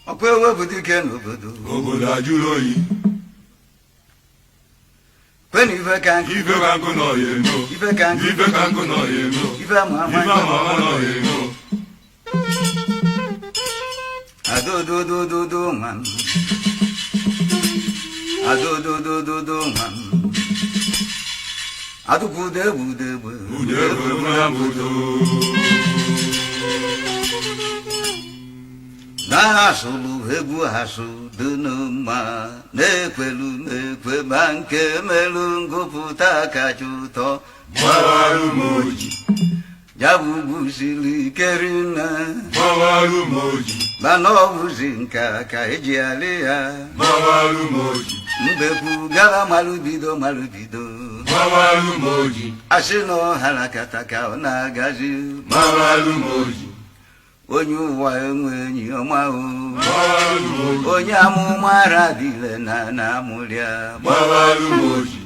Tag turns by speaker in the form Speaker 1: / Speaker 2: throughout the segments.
Speaker 1: Ọkwa ewepụta ike n'obodo.
Speaker 2: Obodo ajụrụ oyi.
Speaker 1: Kwenu ife ka nkụ.
Speaker 2: Ife ka nkụ nọ ya emo.
Speaker 1: Ife ka nkụ.
Speaker 2: Ife ka nkụ nọ ya emo.
Speaker 1: Ife ama ama.
Speaker 2: Ife ama ama nọ ya emo.
Speaker 1: Adododododo nwa m. Adododododo nwa m. Adụkwude egbude egbe.
Speaker 2: Ude egbe mụ ya bụ udo.
Speaker 1: Na-asụlụ egwu asụ dị mma na-ekwelu m ekwe ma nke melụ ngụpụta kacha ụtọ.
Speaker 2: Gbawarụ m oji.
Speaker 1: Ya bụ ugwu siri ike rinne.
Speaker 2: Gbawarụ m oji.
Speaker 1: Mana ọ bụzi nka ka eji alị ya.
Speaker 2: Gbawarụ m oji.
Speaker 1: Mbekwu gara malụbido malụbido.
Speaker 2: Gbawarụ m oji.
Speaker 1: Asị na ọharakata ka ọ na-agazi.
Speaker 2: Gbawarụ m oji.
Speaker 1: Onye ụwa enwe enyi ọma o.
Speaker 2: Gbawarụ m oji.
Speaker 1: Onye amụma ara dịle na na-amụrịa.
Speaker 2: Gbawarụ m oji.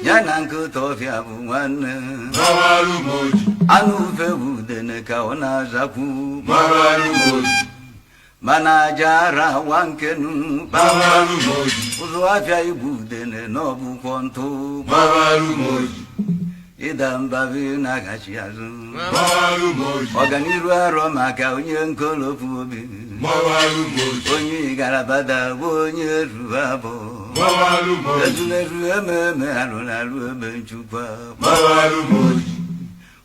Speaker 1: Ya na nkịta ọfịa bụ nwanne.
Speaker 2: Gbawarụ m oji.
Speaker 1: Anụ ufe bụ udene ka ọ na-azakwu.
Speaker 2: Gbawarụ m oji.
Speaker 1: Mana aja ara wa nkenu.
Speaker 2: Gbawarụ m oji.
Speaker 1: Ụzụ afịa igbu udene na ọbụkwọ ntụ.
Speaker 2: Gbawarụ m oji.
Speaker 1: Ịda mbabi na-agachi azụ.
Speaker 2: Gbawarụ m oji.
Speaker 1: Ọganiru arọ maka onye nkolopu obi.
Speaker 2: Gbawarụ m oji.
Speaker 1: Onye garabada bụ onye ruru abụọ.
Speaker 2: Gbawarụ m oji.
Speaker 1: Ezulezu ememe alụrụ alụ ebe nchukwa.
Speaker 2: Gbawarụ m oji.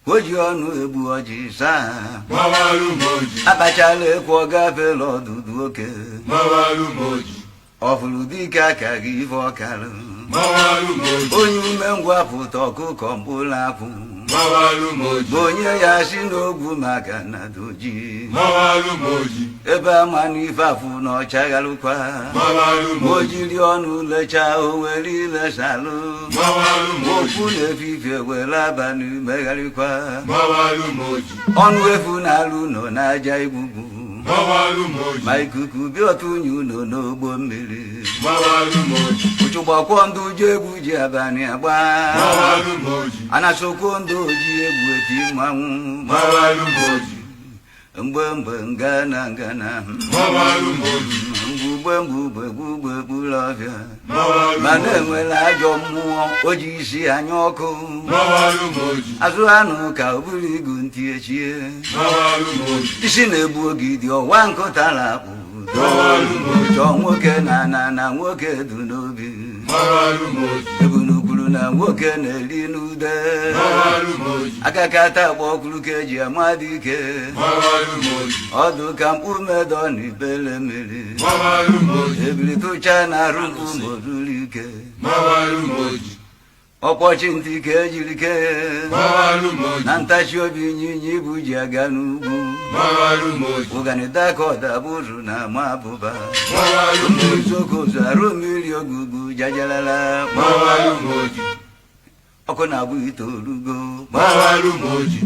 Speaker 1: O ji ọnụ egbu ọjị saa.
Speaker 2: Gbawarụ m oji.
Speaker 1: Akpachala ekwu ọ gafela ọdụdụ oke.
Speaker 2: Gbawarụ m oji.
Speaker 1: Ọfụrụ dike aka gị ife ọkarụ.
Speaker 2: Gbawarụ m oji.
Speaker 1: Onye umengwụ apụta ọkụkọ mkpụrụ akwụ.
Speaker 2: Gbawarụ m oji.
Speaker 1: Bụ onye ya si n'ogwu maka na doji.
Speaker 2: Gbawarụ m oji.
Speaker 1: Ebe ama n'ife afụ na ọchagharụkwa.
Speaker 2: Gbawarụ m
Speaker 1: O
Speaker 2: oji.
Speaker 1: jiri ọnụ lechaa o were ilesalụ.
Speaker 2: Gbawarụ m oji.
Speaker 1: Okwu na-efifie were abalị megharịkwa.
Speaker 2: Gbawarụ m oji.
Speaker 1: Ọnụ efu na-alụ nọ n'aja igbugbu.
Speaker 2: Gbawarụ m oji.
Speaker 1: Ma ikuku bịa ọtụnye ụlọ n'ogbo mmiri.
Speaker 2: Gbawarụ m oji.
Speaker 1: Ụchụgbakwọ ndụ ji egwu ji abalị agba.
Speaker 2: Gbawarụ m oji.
Speaker 1: Anasokwo ndụ oji egwu eti mmanwụ.
Speaker 2: Gbawarụ m oji.
Speaker 1: Mgbe mgbe ngana ngana.
Speaker 2: Gbawarụ m oji.
Speaker 1: Mgbugbe mgbugbe gbugbe gburu ọbịa.
Speaker 2: Gbawarụ m
Speaker 1: Mana
Speaker 2: oji.
Speaker 1: enwere ajọ mmụọ o ji isi anya ọkụ.
Speaker 2: Gbawarụ m oji.
Speaker 1: Azụ anụ ka o buru igu ntị echie.
Speaker 2: Gbawarụ m oji.
Speaker 1: Isi na-egbu ogidi ọwa nkụtara akpụ.
Speaker 2: Gbawarụ m oji.
Speaker 1: Chọọ nwoke na na na nwoke du n'obi.
Speaker 2: Gbawarụ m oji.
Speaker 1: Ebunukwuru na nwoke na-eri n'ude.
Speaker 2: Gbawarụ m oji.
Speaker 1: Akakata akpọ ọkwụrụ ka eji ama dike.
Speaker 2: Gbawarụ m oji.
Speaker 1: Ọdụ ka mkpu medọ na ibele mmiri.
Speaker 2: Gbawarụ m oji.
Speaker 1: Ebili tụcha na arụ mkpu ma ozuru ike.
Speaker 2: Gbawarụ m oji.
Speaker 1: Ọkpọchi ntị ka ejiri kee.
Speaker 2: Gbawarụ m oji.
Speaker 1: Na ntachi obi ịnyịnya ibu ji aga n'ugwu.
Speaker 2: Gbawarụ m oji.
Speaker 1: Ụganida ka ọdabụrụ na ama abụba.
Speaker 2: Gbawarụ m
Speaker 1: Mmiri
Speaker 2: oji.
Speaker 1: sokozu arụ mmiri ogugu jajalala.
Speaker 2: Gbawarụ m oji.
Speaker 1: Ọkụ na-agbụ itoolugo.
Speaker 2: Gbawarụ m oji.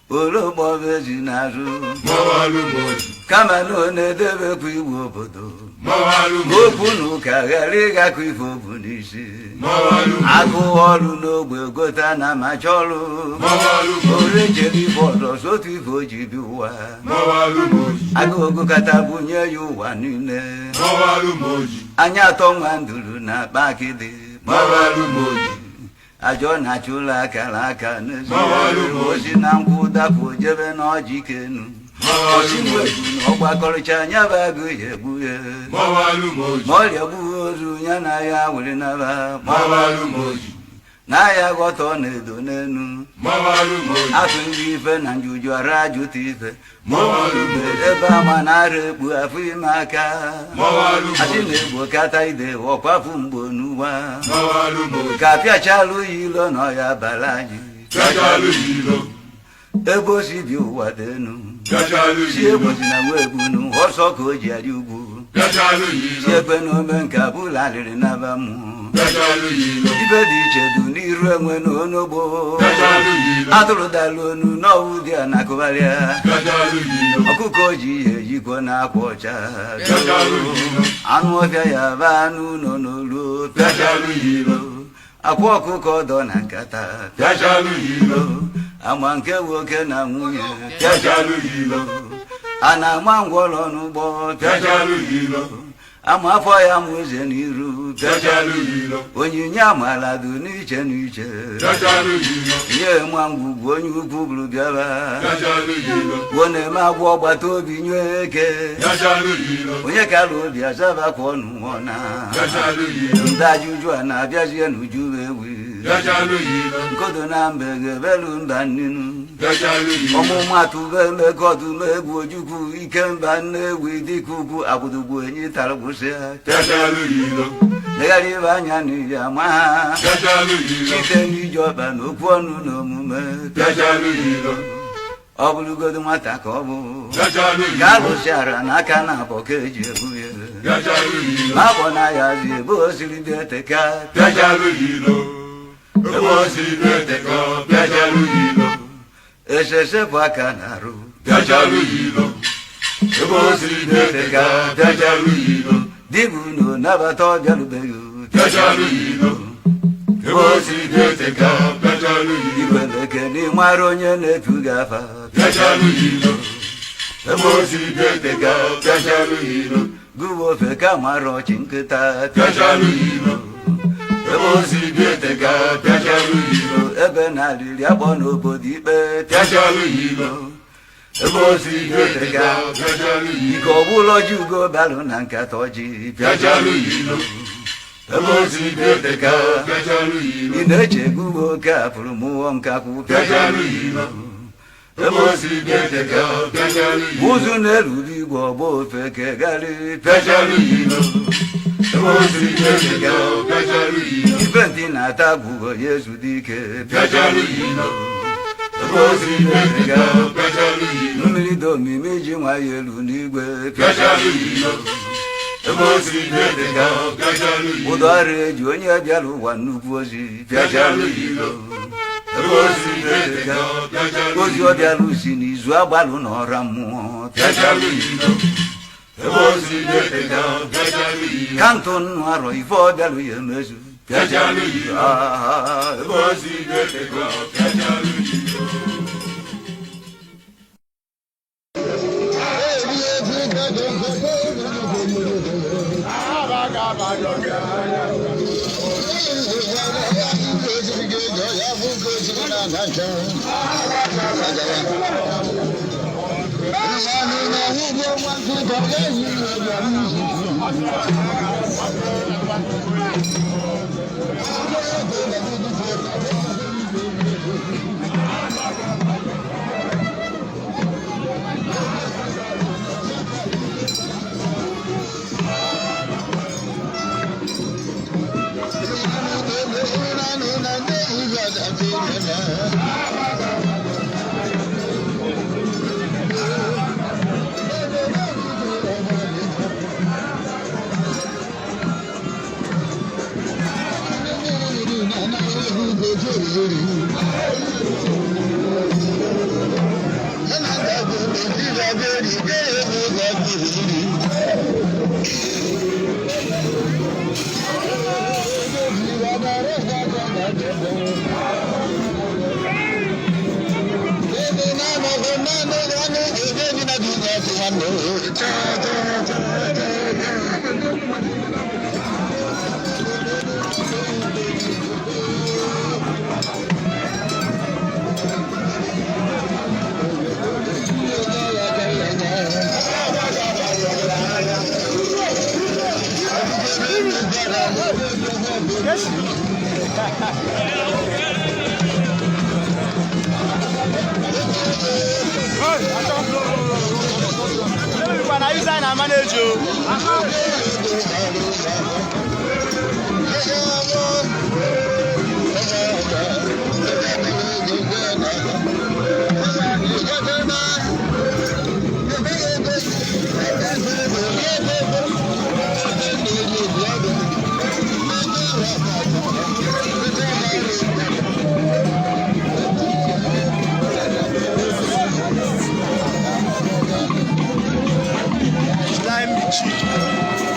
Speaker 1: Olokpọbezi n'azụ.
Speaker 2: Gbawarụ m oji.
Speaker 1: Kama na ọ na-edebekwa iwu obodo.
Speaker 2: Gbawarụ m oji.
Speaker 1: Okwu na ụka ghara ịgakọ ife obu n'isi.
Speaker 2: Gbawarụ m oji.
Speaker 1: Agụ ọrụ n'ogbe gota na macha ọrụ.
Speaker 2: Gbawarụ m oji.
Speaker 1: Ore jere ife ọzọ sotu ife o ji bi ụwa.
Speaker 2: Gbawarụ m oji.
Speaker 1: Agụụ kata bunye ya ụwa niile.
Speaker 2: Gbawarụ m oji.
Speaker 1: Anya atọ nwa nduru na akpa akịdị.
Speaker 2: Gbawarụ m oji.
Speaker 1: Ajọ na-achụ ụlọ akara aka n'ezi.
Speaker 2: Gbawarụ m oji.
Speaker 1: Osi na nkwụ dapụ jebe n'ọjị kenu.
Speaker 2: Gbawarụ
Speaker 1: Osi
Speaker 2: m oji.
Speaker 1: nwegbu na ọgbakọrịcha anya bụ agụ ya egbu ya.
Speaker 2: Gbawarụ m oji.
Speaker 1: Ma ọrịa gbuo ozu ya na ya were naba.
Speaker 2: Gbawarụ m oji.
Speaker 1: Na ya ghọta ọ na-edo n'enu.
Speaker 2: Gbawarụ m oji.
Speaker 1: Atụ ndị ife na njuju ara ajụta ife.
Speaker 2: Gbawarụ m oji.
Speaker 1: Ebe ama na-ara ekpu afọ ime aka.
Speaker 2: Gbawarụ m
Speaker 1: Asị
Speaker 2: oji.
Speaker 1: na-egbo kata ide ọkwapụ mgbo n'ụwa.
Speaker 2: Gbawarụ m oji.
Speaker 1: Ka apịachalụ ya ilo na ọya bara anyị.
Speaker 2: Gachalụ ya ilo.
Speaker 1: Ebe o si bi ụwa dị enu.
Speaker 2: Gachalụ
Speaker 1: Si
Speaker 2: ya ilo.
Speaker 1: egbozi na nwa egbunu ọsọ ka o ji arị ugwu.
Speaker 2: Gachalụ ya
Speaker 1: Si
Speaker 2: ilo.
Speaker 1: ekwe na ome nke abụla alịrị naba mmụọ.
Speaker 2: Gachalụ ya ilo.
Speaker 1: Ibe dị iche du n'iru enwe na onogbo.
Speaker 2: Gachalụ ya ilo.
Speaker 1: Atụrụ dalụ onu n'ọwụ dị a na-akụgharịa.
Speaker 2: Gachalụ ya ilo.
Speaker 1: Ọkụkọ ji ya ejikwa na akwa ọcha.
Speaker 2: Gachalụ ya ilo.
Speaker 1: Anụ ọfịa ya ba anụ ụlọ n'olu.
Speaker 2: Gachalụ ya ilo.
Speaker 1: Akwa ọkụkọ dọ na nkata.
Speaker 2: Gachalụ ya ilo.
Speaker 1: Ama nke nwoke na nwunye.
Speaker 2: Gachalụ ya ilo.
Speaker 1: A na-ama ngwọrọ n'ụgbọ.
Speaker 2: Bịajalụ ilo.
Speaker 1: Ama afọ ya ma ụzọ n'iru.
Speaker 2: Bịajalụ ilo.
Speaker 1: Onyinye amala dị n'iche n'iche.
Speaker 2: Bịajalụ ilo.
Speaker 1: Nye nwa ngwugwu onye ukwu bụrụ bịara.
Speaker 2: Bịajalụ ilo.
Speaker 1: Wo na-eme agwọ ọgbata obi nye eke.
Speaker 2: Bịajalụ ilo.
Speaker 1: Onye kara obi azabakwa ọnụ nwụọna.
Speaker 2: Bịajalụ ilo.
Speaker 1: Ndị ajụjụ a na-abịazie n'uju ewi.
Speaker 2: Bịajalụ ilo.
Speaker 1: Nkodo na mbe ga-ebelu mba nnenu.
Speaker 2: Bịajalụ ilo.
Speaker 1: Ọmụmatụ bemekodumegwu Ojukwu ike mba nnewi dịka ugwu agbụdogbu enyi tara gwụsịa.
Speaker 2: Bịajalụ ilo.
Speaker 1: Legharị ibe anya n'iyi ama ha.
Speaker 2: Bịajalụ ilo.
Speaker 1: Site n'iji ọkpa na okwu ọnụ na omume.
Speaker 2: Bịajalụ ilo.
Speaker 1: Ọ bụrụgodo nwata ka ọ bụ
Speaker 2: Bịajalụ
Speaker 1: ka
Speaker 2: ilo.
Speaker 1: alụsịara n'aka na abọ ka eji ebu ya.
Speaker 2: Bịajalụ ilo.
Speaker 1: Ma abọ na ya zi ebe o siri dị eteka.
Speaker 2: Bịajalụ ilo. Ebe o siri dị eteka. Bịajalụ ilo.
Speaker 1: Esese bụ aka na-arụ.
Speaker 2: Bịajalụ ilo. Ebe o siri dị eteka. Bịajalụ ilo.
Speaker 1: Dibụ na nabata ọbịarubeghị.
Speaker 2: Bịajalụ ilo. Ebe o siri dị eteka. Bịajalụ ilo.
Speaker 1: Igwe bekee mara onye na-etu gị afa.
Speaker 2: Bịajalụ ilo. Ebe o siri dị eteka. Bịajalụ ilo.
Speaker 1: Gụwa ofe ka mara ọchị nkịta.
Speaker 2: Bịajalụ ilo. Ebe o siri dị eteka. Bịajalụ ilo.
Speaker 1: Ebe na-alịrị akpọ n'obodo ikpe.
Speaker 2: Bịajalụ ilo. Ebe o siri dị eteka. Bịajalụ ilo.
Speaker 1: Ike ọbụla ọjị ugo balụ na nkata ọjị.
Speaker 2: Bịajalụ ilo. Ebe o siri dị eteka. Bịajalụ ilo.
Speaker 1: Ị na-eche gụwa oke apụrụ mụọ nkakwụ.
Speaker 2: Bịajalụ ilo. Ebe o siri dị eteka. Bịajalụ ilo.
Speaker 1: Ụzụ na-eruru igwe ọgba ofe kegarị.
Speaker 2: Bịajalụ ilo. Ebe o siri dị eteka. Bịajalụ ilo.
Speaker 1: Ife ntị na-ata gwugo ya ezu ike.
Speaker 2: Bịajalụ ilo. Ebe o siri dị eteka. Bịajalụ ilo.
Speaker 1: Mmiri dị omimi ji nwayọ elu n'igwe.
Speaker 2: Bịajalụ ilo. Ebe o siri dị eteka. Bịajalụ ilo.
Speaker 1: Ụdọ ọrụ eji onye bịara ụwa nnukwu ozi.
Speaker 2: Bịajalụ ilo. Ebe o siri dị eteka. Bịajalụ
Speaker 1: Ozi
Speaker 2: ilo.
Speaker 1: ọ bịara usi n'izu agbalụ na ọra mmụọ.
Speaker 2: Bịajalụ ilo. Ebe o siri dị eteka. Bịajalụ ilo.
Speaker 1: Kantụ nnụ arọ ife ọ bịara ya emezu.
Speaker 2: Bịajalụ ilo.
Speaker 1: Ah,
Speaker 2: Ebe o siri dị eteka. Bịajalụ ilo.
Speaker 3: Na use na manage o. Slime.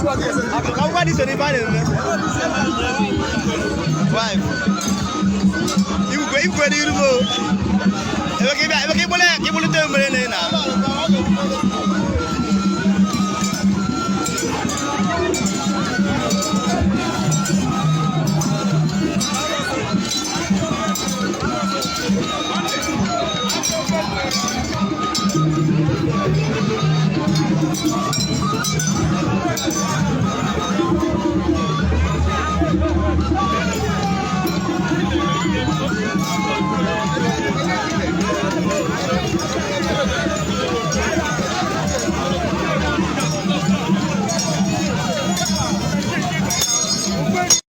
Speaker 3: Akwụkwọ dị so n'ife a na-eme. Wife. Igwe igwe n'iru m o. Ebe ka ịbịa ebe ka ịgbụle ka ịgbụlite mmiri na ị na.